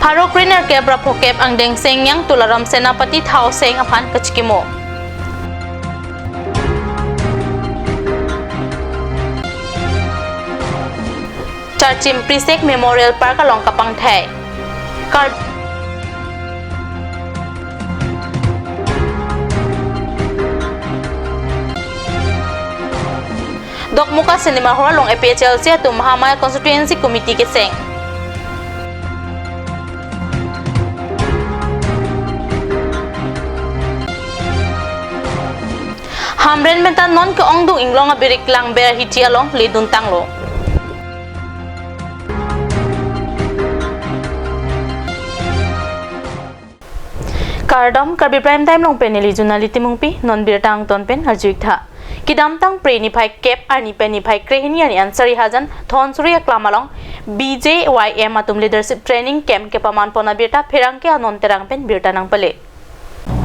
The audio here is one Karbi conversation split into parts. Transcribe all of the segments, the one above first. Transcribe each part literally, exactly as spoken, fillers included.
Pharo krenerkep ra phokep angdeng Sengyang Tularam Senapati Thaoseng aphan kachikimo. Charchim Prisek Memorial Park along kapangthai. Kar- Dokmoka Cinema Hall along A P H L C atum Mahamaya Constituency Committee keseng. Hamren pen ta non ke-ongdung inglong abirik Langber Hithi along ledun tanglo. Kardom, Karbi Prime Time along pen neli Junali Timungpi, non birta angton pen arju-ik tha. Kedamtang Phre niphai kep arni pen niphai krehini arni an Sarihajan Dhonsuri aklam along B J Y M atum leadership training camp kepaman pon abirta pherangke Anon Terang pen birta nangpale.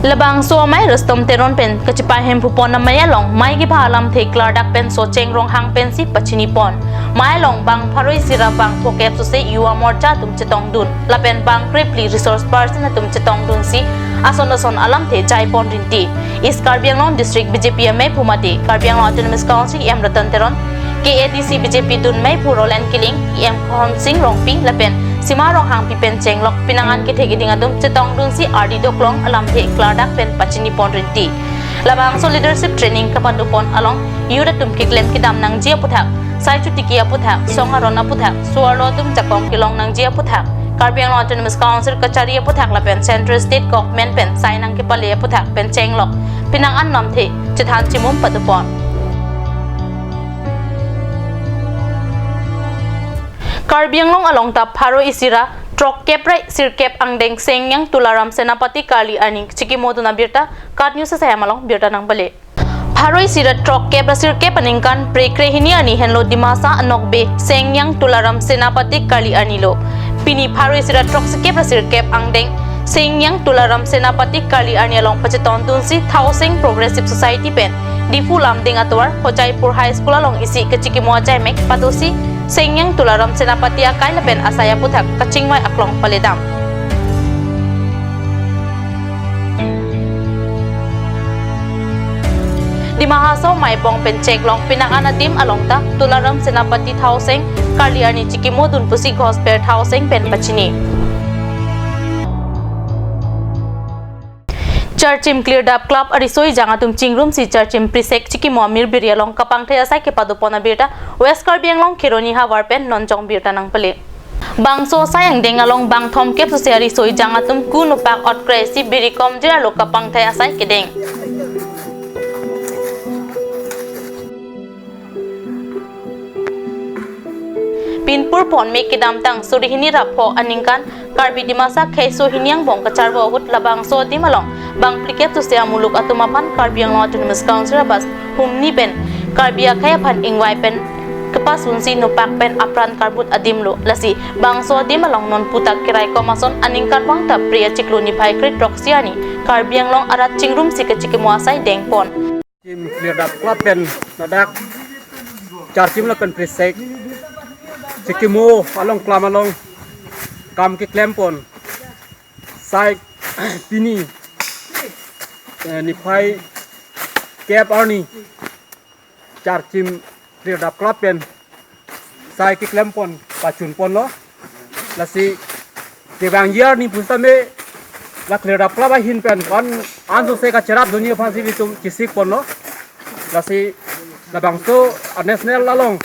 Labangso amei Rustom Teron pen kachepahem phupon amei along mei keba alamthe klardak pen Socheng Ronghang pensi pachini pon. Mei along bang pharo isi ra bang phokep sose Yuva Morcha atum chetongdun lapen bang krephli resource person atum chetongdunsi ason ason alamthe jaipon rinti. East Karbi Anglong District B J P ameiphu mate Karbi Anglong Autonomous Council E M Ratan Teron, K A D C B J P dun meiphu Roland Killing, E M Khonsing Rongpi lapen Sima Ronghangpi pen chenglok penang an kethe keding atum chetongdunsi ardi doklong alamthe klardak pen pachini pon rinti. Labangso leadership training kapado pon along youth atum keklem kedam nangji aputhak, sai chotiki aputhak, song aron aputhak, so-arlo atum jakong kelong nangji aputhak, Karbi Anglong Autonomous Council kachari aputhak lapen Central State Government pen sai nangkepale aputhak pen chenglok penang an alamthe chethan chimum pado pon. Karbi Anglong along ta pharo isi ra throkkep ra sirkep angdeng Sengyang Tularam Senapati Karli arni chikimodun abirta KAT News asai hem along birta nangpale. Pharo isi ra throkkep ra sirkep aningkan Phre krehini arni henlo Dimasa anokbe Sengyang Tularam Senapati Karli arni lo. Pini pharo isi ra throksikep ra sirkep angdeng Sengyang Tularam Senapati Karli arni along pachetongdunsi Thaoseng Progressive Society pen Diphu Lumding atovar Hojaipur High School along isi kachikimo achaimek padosi Sengyang Tularam Senapati akai lapen asai aputhak kachingvai aklong paledam. Dima Hasao Maibong pen chenglok penang an adim along ta Tularam Senapati Thaoseng Karli arni chikimodun pusi Gospel Thaoseng pen pachini. Charchim Klirdap Club ariso ejang atum chingrumsi Charchim Prisek chikimo amirbiri along kapangthai asai kepado pon abirta West Karbi Anglong Kheroni havar pen non jong birta nangpale. Bangso asai angdeng along bang thomkep sose ariso ejang atum ku nopak otkre si biri komjir arlo kapangthai asai kedeng. Pinpur ponme kedamtang suri hini ra pho aningkan Karbi Dimasa kheiso hini angbong kacharvo ahut labangso adim along bang phlikep sose amuluk atum aphan Karbi Anglong Autonomous Council abas humni pen Karbi akhei aphan ingvai pen kepasunsi nopak pen apran karbut adim lo. Lasi bangso adim along non putak keraikom ason aningkanvang ta Phre achiklo niphai kre throksi arni Karbi Anglong arat chingrumsi kachikimo asai dengpon. Charchim Klirdap Club pen ladak Charchim lapen Prisek chikimo along klam along kam keklempon. Sai pini, eh, niphai kep arni Charchim Klirdap Club pen sai keklempon pachunponlo. Lasi kevangji arni pusitame la Klirdap Club ahin pen ko-an ansose kacherapdunji aphansi ilitum chesikponlo. Lasi labangso a-national along,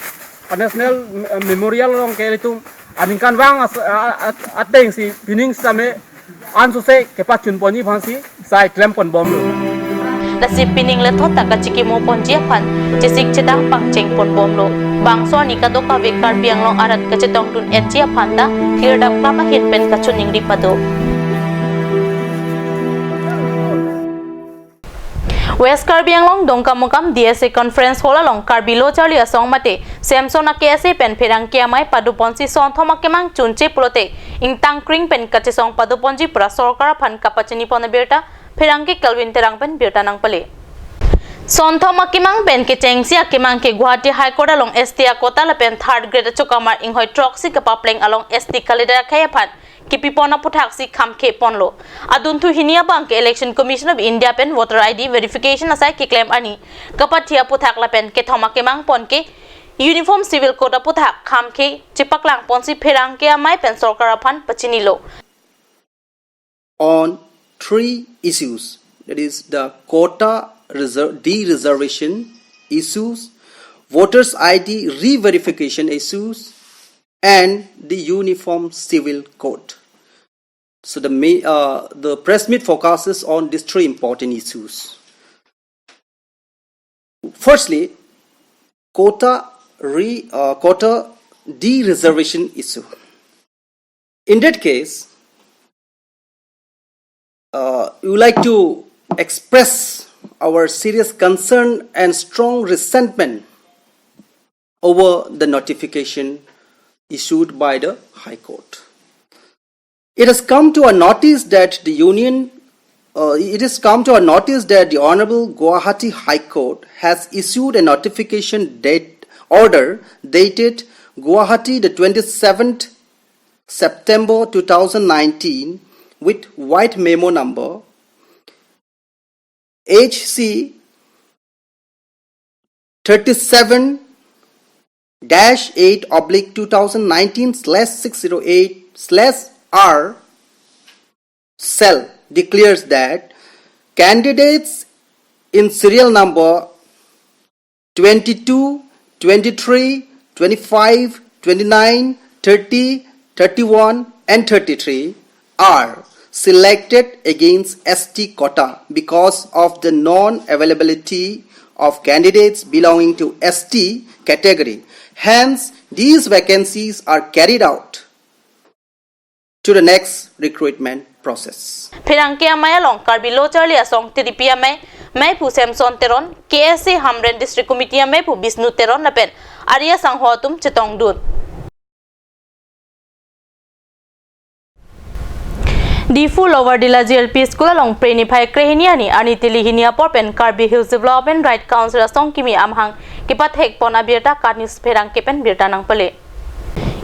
a-national, eh, memorial along ke ilitum aningkanvang as-, a-, a-, atengsi pining sitame ansose kepachunponji aphansi sai klemponbomlo. Lasi pining lethot ta kachikimoponji aphan chesik chedang pangchengponbomlo. Bangso arni kadokave Karbi Anglong arat kachetongdun-etji aphan ta Klirdap Club ahin pen kachoningri pado. West Karbi Anglong Dongkamukam D S A Conference Hall along Karbi Lo Charli Asong mate Samson a-K S A pen pherangke amei padoponsi sonthom akemang chunche pulote ingtangkring pen kachesong padoponji pura sorkar aphan kapachinipon abirta pherangke Kelvin Terang pen birta nangpale. Sonthom akemang pen kechengsi akemang ke Guwahati High Court along S T a-quota lapen third grade achokamar inghoi throksi kapapleng along S T kalidet akhei aphan kepipon aputhak si khamkhe ponlo. Adunthu hini abang ke Election Commission of India pen voter I D verification asai keklem arni kapathi aputhak lapen kethom akemang pon ke Uniform Civil Code aputhak khamkhe chepaklang ponsi pherangke amei pen sorkar aphan pachinilo. On three issues, that is the quota reser-, de-reservation issues, voters I D re-verification issues, and the Uniform Civil Code. So the may, uh, the press meet focuses on these three important issues. Firstly, quota re-, uh, quota de-reservation issue. In that case, uh, we would like to express our serious concern and strong resentment over the notification issued by the High Court. It has come to our notice that the Union, uh, it has come to our notice that the Honorable Guwahati High Court has issued a notification date order dated Guwahati, the twenty-seventh September two thousand nineteen, with white memo number H C thirty-seven dash eight oblique two thousand nineteen slash six zero eight slash R cell declares that candidates in serial number twenty-two, twenty-three, twenty-five, twenty-nine, thirty, thirty-one, and thirty-three are selected against S T quota because of the non-availability of candidates belonging to S T category. Hence, these vacancies are carried out to the next recruitment process. Pherangke amei along Karbi Lo Charli Asong T D P amei, meiphu Samson Teron, K S A Hamren District Committee ameiphu Bisnu Teron lapen ari asangho atum chetongdun. Diphu Lower Dilaji L P School along Preni phai krehini arni, arni tili hini apor pen Karbi Hills Development Right Council asong kimi amahang kepathek pon abirta KAT News pherangke pen birta nangpale.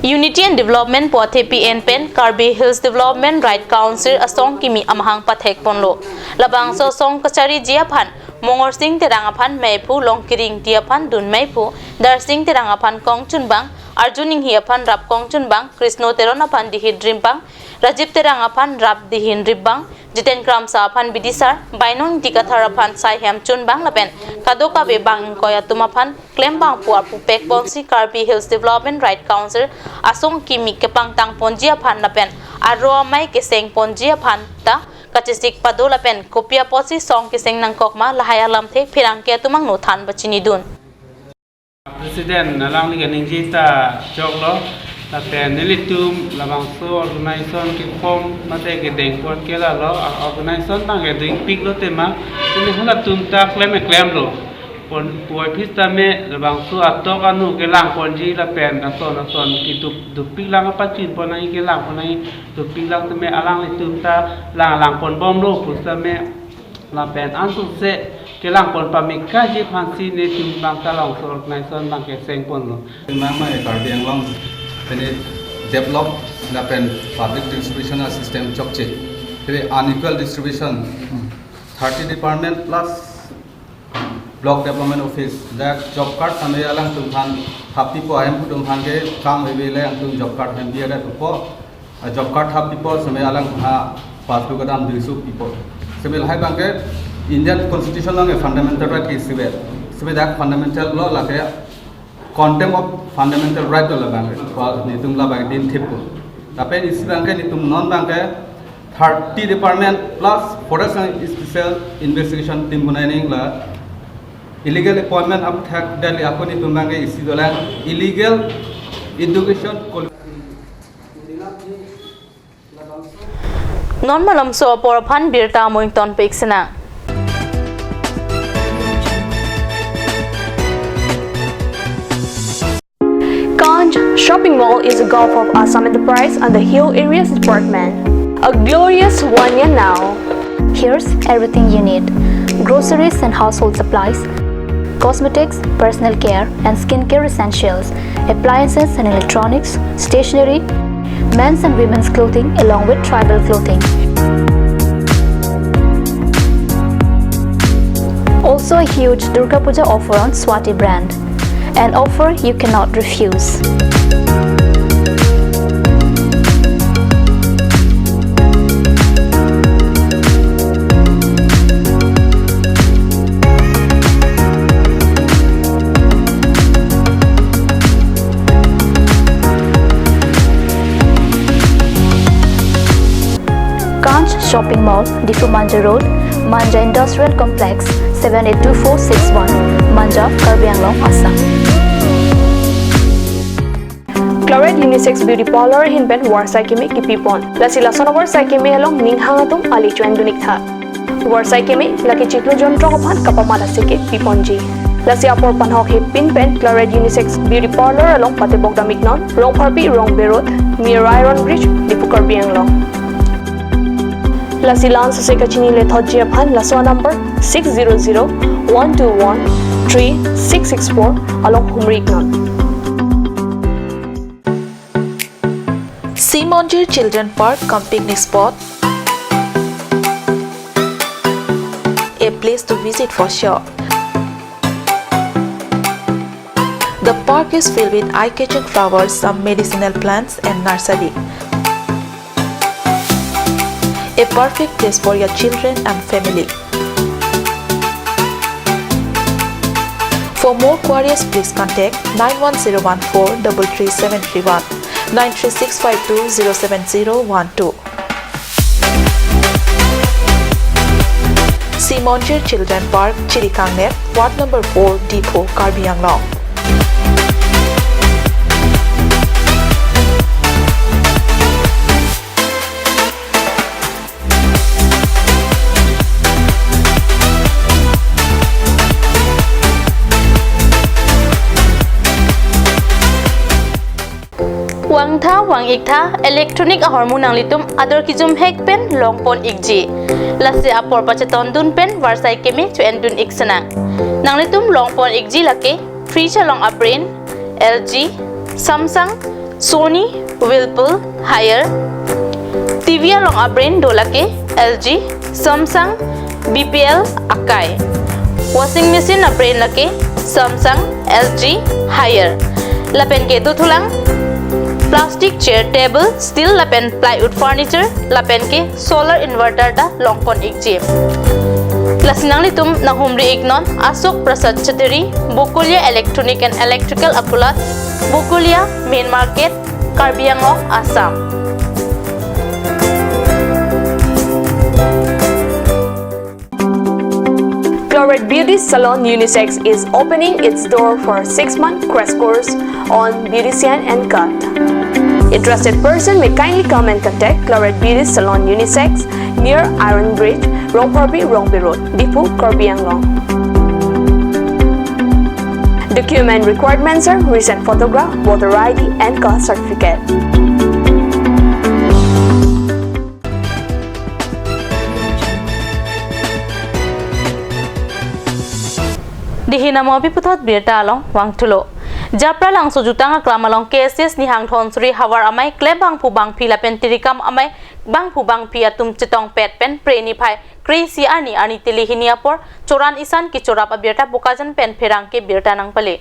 Unity and Development pu athe P N pen Karbi Hills Development Right Council asong kimi amahang pathek ponlo. Labangso asong kachariji aphan Mongorsing Terang aphan meiphu, Longkiring Ingti aphan dun meiphu, Darsing Terang aphan kongchunbang, Arjun Inghi aphan rap kongchunbang, Krisno Teron aphan dihin rimbang, Rajib Terang aphan rap dihin rimbang, Jiten Kramsa aphan bidisar, Bainong Ingti Kathar aphan saihem chunbang lapen kadokave bang ingkoi atum aphan klembang pu arpu pek ponsi Karbi Hills Development Right Council asong kimi kepangtang ponji aphan lapen aro amei keseng ponji aphan ta kachesik pado lapen kopi apotsi asong keseng nangkok ma lahai alamthe pherangke atum angno than pachinidun. President alangli kaningje ta choklo, lapen nelitum labangso organization keform mate kedeng pon ke lalo, a organization abang ke dingpiklo tema, tini halatum ta klem klemlo. Pon puvoiphit tame labangso atok anu kelang ponji lapen ason ason kedup dupik lang apachin pon nangji, kelang pon nangji, dupik lang tame alanglitum ta lang lang pon bomlo pusitame lapen ansose kelang pon pamekaji aphansi netum abang ta labangso organization abang keseng ponlo. Nangmai Karbi Anglong pini develop lapen public distribution system chokche. Pini unequal distribution, thirty department plus block development office, dak job card tame alangtum aphan happipo, ahem atum aphan ke kam ave le alangtum job card hem biya dak po. A job card happipo, seme alang ha passbook adam duiso pipo. Seme lahai abang ke Indian Constitution along a fundamental right ke isivet. Seme dak fundamental law lake contempt of fundamental right lo labang ke. Wal netum labang din thip ko. Tapi isi abang ke netum non abang ke thirty department plus forest and special investigation team bunai nangji la illegal appointment aphuthak dali ako netum abang ke isi dolang illegal education quali- Non malomso apor aphan birta amoington pik sena. Kanj Shopping Mall is a gulf of Assam Enterprise and the Hill Areas Department. A glorious one year now. Here's everything you need: groceries and household supplies, cosmetics, personal care and skincare essentials, appliances and electronics, stationery, men's and women's clothing along with tribal clothing. Also a huge Durga Puja offer on Swati brand. An offer you cannot refuse. Kanch Shopping Mall, Diphu Manja Road, Manja Industrial Complex, seven eight two four six one, Manja, Karbi Anglong, Assam. Claret Unisex Beauty Parlor ahin pen varsai keme kipipon. Lasi lason avarsai keme along ning hang atum ale cho-en dun-ik tha. Varsai keme lake chiklo jonthrok aphan kapamat aseke piponji. Lasi apor panhok hepin pen Claret Unisex Beauty Parlor along patebok dam-iknon, Rongpharpi Rongbe Road, near Iron Bridge, Diphu, Karbi Anglong. Lasi la-an sose kachini lethotji aphan laso number six zero zero one two one three six six four along humri-iknon. Simonjir Children Park cum picnic spot, a place to visit for sure. The park is filled with eye-catching flowers, some medicinal plants and nursery. A perfect place for your children and family. For more queries, please contact nine one zero one four double three seven three one, nine three six five two zero seven zero one two. Simonjir Children Park, Chirikangnet, Ward number four, Diphu, Karbi Anglong. Vangtha vang-iktha electronic ahormu nanglitum ador kejum hek pen longpon-ikji. Lasi apor pachetondun pen varsai keme cho-en dun-ik senang. Nanglitum longpon-ikji lake fridge along a-brand L G, Samsung, Sony, Whirlpool, Haier. T V along a-brand do lake L G, Samsung, B P L, Akai. Washing machine a-brand lake Samsung, L G, Haier. Lapen ke dothulang plastic chair, table, steel lapen plywood furniture, lapen ke solar inverter ta longpon-ikji. Lasi nanglitum nanghumri-iknon Ashok Prasad Chattery, Bokolia Electronic and Electrical Akulat, Bokolia Main Market, Karbi Anglong, Assam. Claret Beauty Salon Unisex is opening its door for six-month crash course on beautician and cut. Interested person may kindly come and contact Claret Beauty Salon Unisex near Iron Bridge, Rongpharpi Rongbe Road, Diphu, Karbi Anglong. Document requirements are recent photograph, voter I D and caste certificate. Dei hin amo api puthot birta along vangthulo. Japralangso jutang aklam along K S S Nihang Dhonsuri havar amei klembangphu bangphi lapen tirikam amei bangphu bangphi atum chetongpet pen Phre niphai kre-isi arni arni tili hini apor choran isan kechorap abirta Bokajan pen pherangke birta nangpale.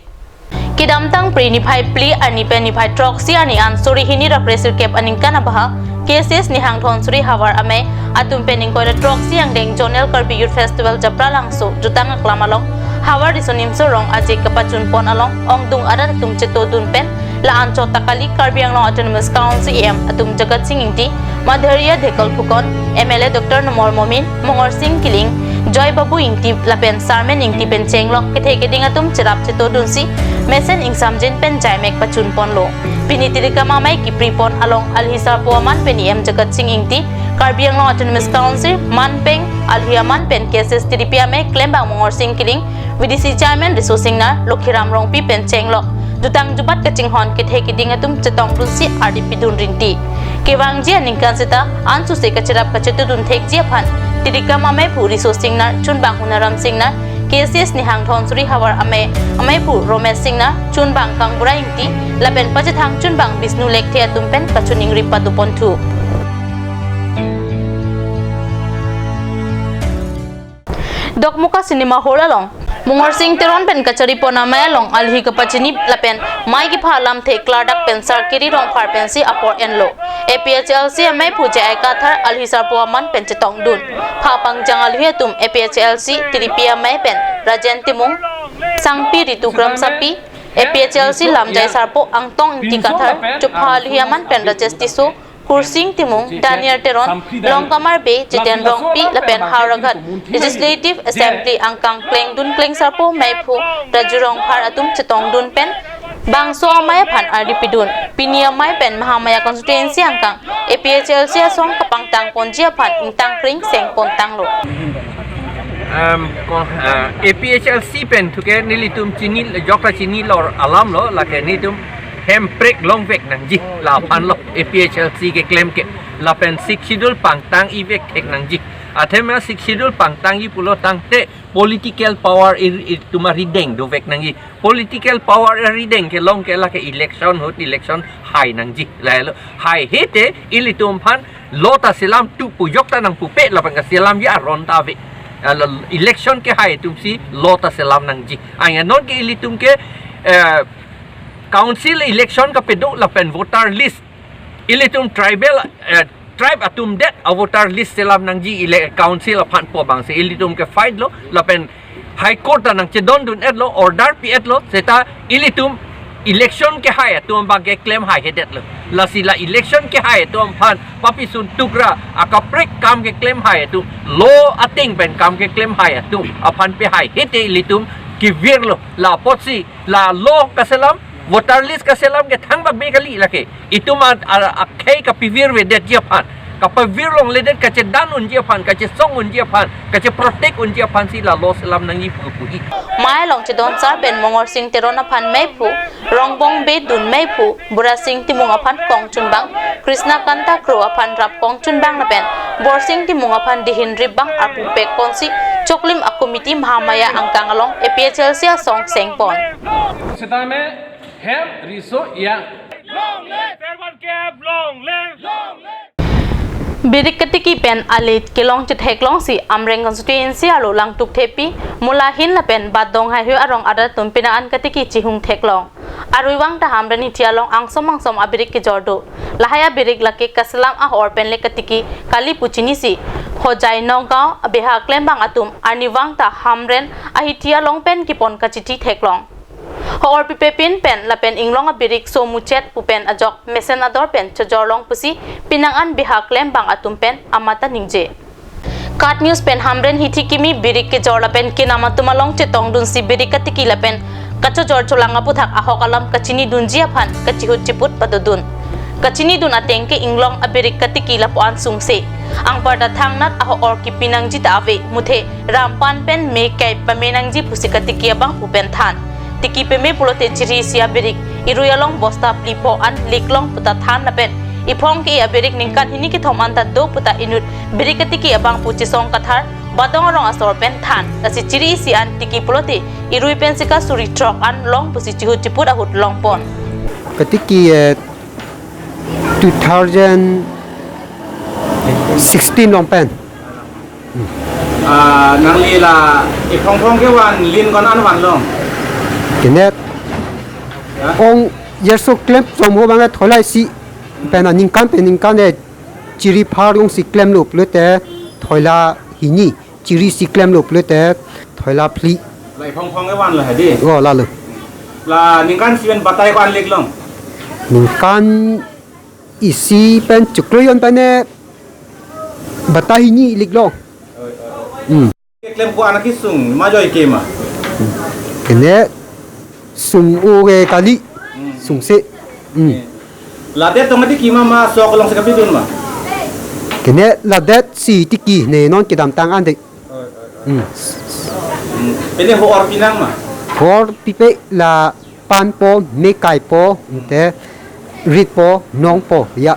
Kedamtang Phre niphai phli arni pen niphai throksi arni an suri hini ra kresirkep aningkan abaha K S S Nihang Dhonsuri havar amei atum pen ingkoi ra throksi angdeng Zonal Karbi Youth Festival Japralangso jutang aklam along havar riso nimso rong aje kapachunpon along ongdung arat atum chetodun pen la-an chot ta kali Karbi Anglong Autonomous Council E M atum Jagat Sing Engti, Madhurya Dhekol Phukan, M L A Doctor Numal Momin, Mongorsing Killing, Joy Babu Engti lapen Sarmen Engti pen chenglok kethe keding atum cherap chetodunsi mesen ingsamjin pen jaimek pachunponlo. Pini tirikam amei kipripon along alhi sarpo aman pen E M Jagat Sing Engti, Karbi Anglong Autonomous Council manpeng alhi aman pen K S S T D P amei klembang Mongorsing Killing, V D C Chairman Riso Singnar, Lokhiram Rongpi pen chenglok jutang jubat kachinghon kethe keding atum chetongdunsi ardi pidun rinti. Kevangji aningkan seta ansose kacherap kachetodun thekji aphan tirikam ameiphu Riso Singnar, chunbang Hunaram Singnar, K C S Nihang Dhonsuri havar amei, ameiphu Romesh Singnar, chunbang Kangbura Ingti, lapen pachethang chunbang Bishnu Lekthe atum pen kachiningri padoponthu. Dokmoka Cinema Hall along Mongorsing Teron pen kacharipon amei along alhi kapachini lapen mei kepha alamthe klardak pen Sarkiri Rongphar pensi apor enlo. A P H L C ameiphu J I Kathar alhi sarpo aman pen chetongdun. Pha pangjang alhi atum A P H L C tiripi amei pen Rajen Timung, Sangpi Ritu Kramsapi, A P H L C lamjai sarpo Angtong Ingti Kathar, chupha alhi aman pen Rajesh Tisso, Kursing Timung, Daniel Teron, Longkamar Bey, Jiten Rongpi, lapen Howraghat Legislative Assembly angkang klengdun klengsarpo meiphu Raju Rongphar atum chetongdun pen bangso amei aphan ardi pidun. Pini amei pen Mahamaya constituency angkang A P H L C asong kapangtangponji aphan ingtangkring sengpontanglo. Um, ko-, uh, A P H L C pen thuke nelitum chini, jokta chinilo alamlo, lake nelitum hemprek longvek nangji, laphanlo A P H L C keklem ke, lapen Sixth Schedule pangtang-ivek thek nangji. Athema Sixth Schedule pangtangji pulo tangte political power ir, ir tuma rideng dovek nangji. Political power rideng kelong ke lake election ahut election hai nangji. Lahelo haihete ilitum aphan lo ta selamthu pu jokta nangpupe lapen kaselamji aron ta ave. Ala election kehai atumsi lo ta selam nangji. Anga non ke ilitum ke, eh, council election kapedo lapen voter list. Ilitum tribal, eh, tribe atum det a voter list selam nangji ele council aphan pu abangsi ilitum ke fight lo lapen High Court ta nangchedondun-etlo, order pi-etlo, seta ilitum election kehai atum abang keklem haihedetlo. Lasi la election kehai atum aphan papisun tukra akaprek kam keklem hai atum, lo ateng pen kam keklem hai atum aphan pe haihete ilitum kevirlo. La apotsi la lo kaselam, voter list kaselam ke thang bak be kali lake. Itum a, a, akhei kapivirvedetji aphan, kapavirlongledet, kachedan unji aphan, kachesong unji aphan, kacheprotect unji aphansi la lo selam nangji pu puhi. Mei along chedonsar pen Mongorsing Teron aphan meiphu Rongbong Bey dun, meiphu Burasing Timung aphan kongchunbang, Krishna Kanta Kro aphan rap kongchunbang lapen Borsing Timung aphan dihin ripbang arpu pekponsi choklim a committee Mahamaya angkang along A P H L C asong sengpon. Setame hem riso ya. Long live! Servant camp, long live! Long live! Birik katiki pen ale kelong chetheklongsi Amreng constituency arlo Langtuk Thepi, Molahin lapen Badong Haihui arong arat atum penang an katiki chihung theklong. Arui vang ta Hamren hithi along angsom angsom abirik kejor do. Lahai abirik lake kaselam ahor pen le katiki kali pu chinisi Hojai Nonggaon abeha klembang atum arnivang ta Hamren ahithi along pen kepon kachiti theklong. Ho-or pipepin pen lapen inglong abirik so muchet pu pen ajok mesen ador pen chojorlong pusi penang an beha klembang atum pen amat ta ningje. KAT News pen Hamren hithi kimi birik kejor lapen kenam atum along chetongdunsi birik katiki lapen kachojor cholang aputhak ahok alam kachinidunji aphan kachihut chiput padodun. Kachinidun ateng ke inglong abirik katiki lapu-an sungse. Anparta thangnat aho-or kipi nangji ta ave, muthe rampan pen me kai pame nangji pusi katiki abangphu pen than. Tiki peme pulote chiri isi abirik irui along bosta phli pho an liklong puta than lapen iphong ke abirik ningkan hini kethom anta do puta inut birik katiki abangphu Chisong Kathar Badong arong asor pen than. Lasi chiri isi an tiki pulote irui pen sika suri throk an long pusi chihut chiput ahut longpon. Katiki, eh, two thousand sixteen long pen. Ah, nangli la iphong phong ke van lin kon an van long. Kenet. Ya. Ong yerso klem som ho bang thoilai si pen aningkan pen ningkan e chiri phar ong si klemlo pulote thoila hini, chiri si klemlo pulote thoila phli. La iphong phong ke van lo hadi. Oh, lalo. La ningkan si pen batai ko an liklong. Ningkan isi pen chuklo jon pen e batai hini liklong. Hmm. Klem ko anak kisung, ma joi ke ma. Kene sung o ke kali, hmm, sungse. Hmm. Ladet tong adi kima ma sok long se kapidun ma. Kene ladet si tiki ne non kedamtang ande. Hmm. Hmm. Pene ho-or pinang ma. Ho-or pipe la pan po, me kai po, te rit po, nong po, ya.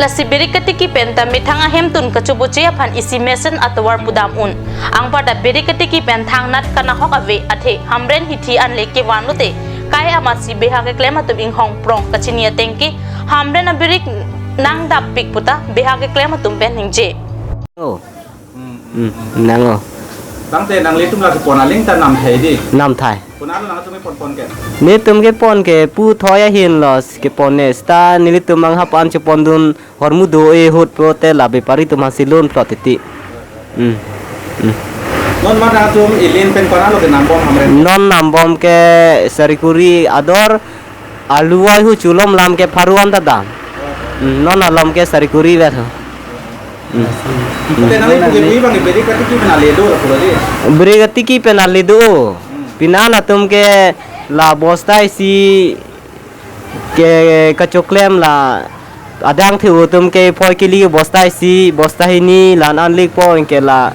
Lasi birik katiki pen ta methang ahemtun kachoboche aphan isi mesen atovar pudam un. Anparta birik katiki pen thangnat kanahok ave athe Hamren hithi anle kevan lote kai amatsi beha keklem atum inghong prong kachini ateng ke Hamren abirik nangdap pik puta beha keklem atum pen ningje. Oh. Hmm, nang oh. Tangte nanglitum la kepon aling ta namthai di. Namthai. Konat lo nangtum kepon pon ke? Netum kepon ke pu thoi ahin lo kepon ne. Seta nelitum anghap an chepondun hormu do-e ahut pulote la bepari atum hasi lun plot titi. Hmm. Hmm. Non ma nangtum ilin pen konat lo kenambom Hamren? Non nambom ke sari kuri ador alu ai hu chulom lam ke pharu an ta dam. Hmm. Non alom ke sari kuri vet ho. Hmm. Te nangli puke pui bang birik katiki pen ale do la pulo di. Birik katiki pen ale do. Hmm. Pini an atum ke la bosta isi ke kachoklem la adang the atum ke phoi kili bosta isi, bosta hini lan an likpo anke la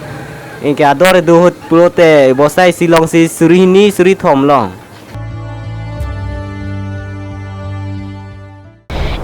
anke ador do ahut pulote bosta isi alongsi suri hini suri thom long.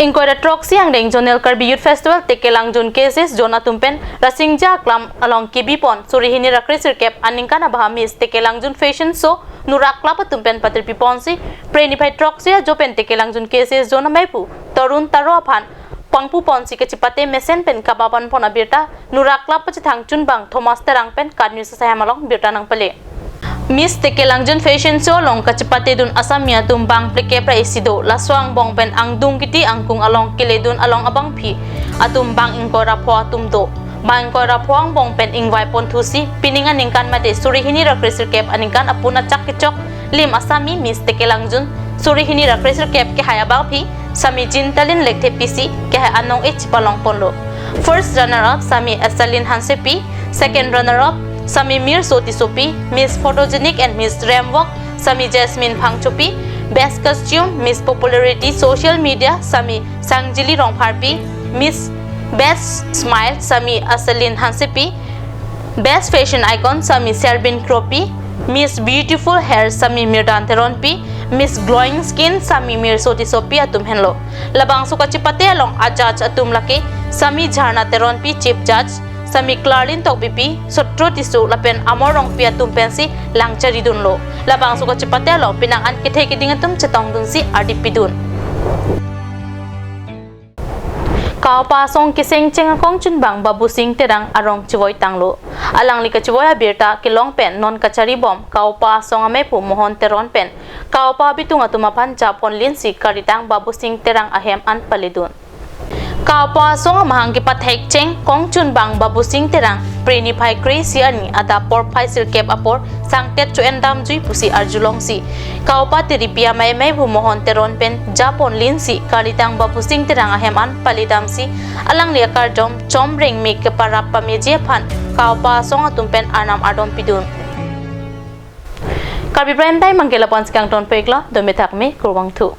Ingkoi ra throksi angdeng Zonal Karbi Youth Festival Tekelangjun K C S Zone atum pen Rasingja Aklam along kebi pon suri hini ra kre sirkep aningkan abaha Miss Tekelangjun Fashion Show Nurra Club atum pen patirpi ponsi Phre niphai throksi ajo pen Tekelangjun K C S Zone ameipu Torun Taro aphan pangpu ponsi kachipate mesen pen kapaban pon abirta Nurra Club pachethang chunbang Thomas Terang pen KAT News asaihem along birta nangpale. Miss Tekelangjun Fashion Show along kachipatedun Assami atum bang phlikep ra isi do. Laso angbong pen angdung kiti angkung along keledun along abangpi atum bang ingkoi ra pho atum do. Bang ingkoi ra pho angbong pen ingvai ponthusi pining aningkan mate suri hini ra kre sirkep aningkan apun achak kechok lim Assami Miss Tekelangjun suri hini ra kre sirkep kehai abangpi Sami Jintalin Lekthe P C, kehai anong e chipalong ponlo. First runner up Sami Esalin Hansepi, second runner up Sami Mirso Tissopi, Miss Photogenic and Miss Ramwalk Sami Jasmine Phangchopi, Best Costume Miss Popularity Social Media Sami Sangjili Rongpharpi, Miss Best Smile Sami Esalin Hansepi, Best Fashion Icon Sami Serbin Kropi, Miss Beautiful Hair Sami Mirdan Teronpi, Miss Glowing Skin Sami Mirso Tissopi atum henlo. Labangso kachipate along a-judge atum lake Sami Jharna Teronpi Chief Judge, Sami Clarlin Tokbipi, Sotro Tisso lapen Amor Rongpi atum pensi langcharidunlo. Labangso kachipate along penang an kethe keding atum chetongdunsi ardipidun. Kaopa asong kesengcheng akong chunbang Babusing Terang arong chevoi tanglo. Alangli kachevoi abirta kelong pen non kacharibom Kaopa asong ameipu Mohon Teron pen Kaopa abitung atum aphan japon linsi karitang Babusing Terang ahem an paledun. Kaopa asong amahang kepathekcheng kong chunbang Babusing Terang Phre niphai kre-isi arni adap porphai sirkep apor sangtet cho-en damjui pusi arjulongsi Kaopa tiripi amei ameipu Mohon Teron pen japon linsi karitang Babusing Terang ahem an paledamsi alangli akardom chomreng me keparap pameji aphan Kaopa asong atum pen arnam ardom pidun. Karbi Prime Time abangke lapu-ansi kangton peklo, dome thakme, kurvangthu.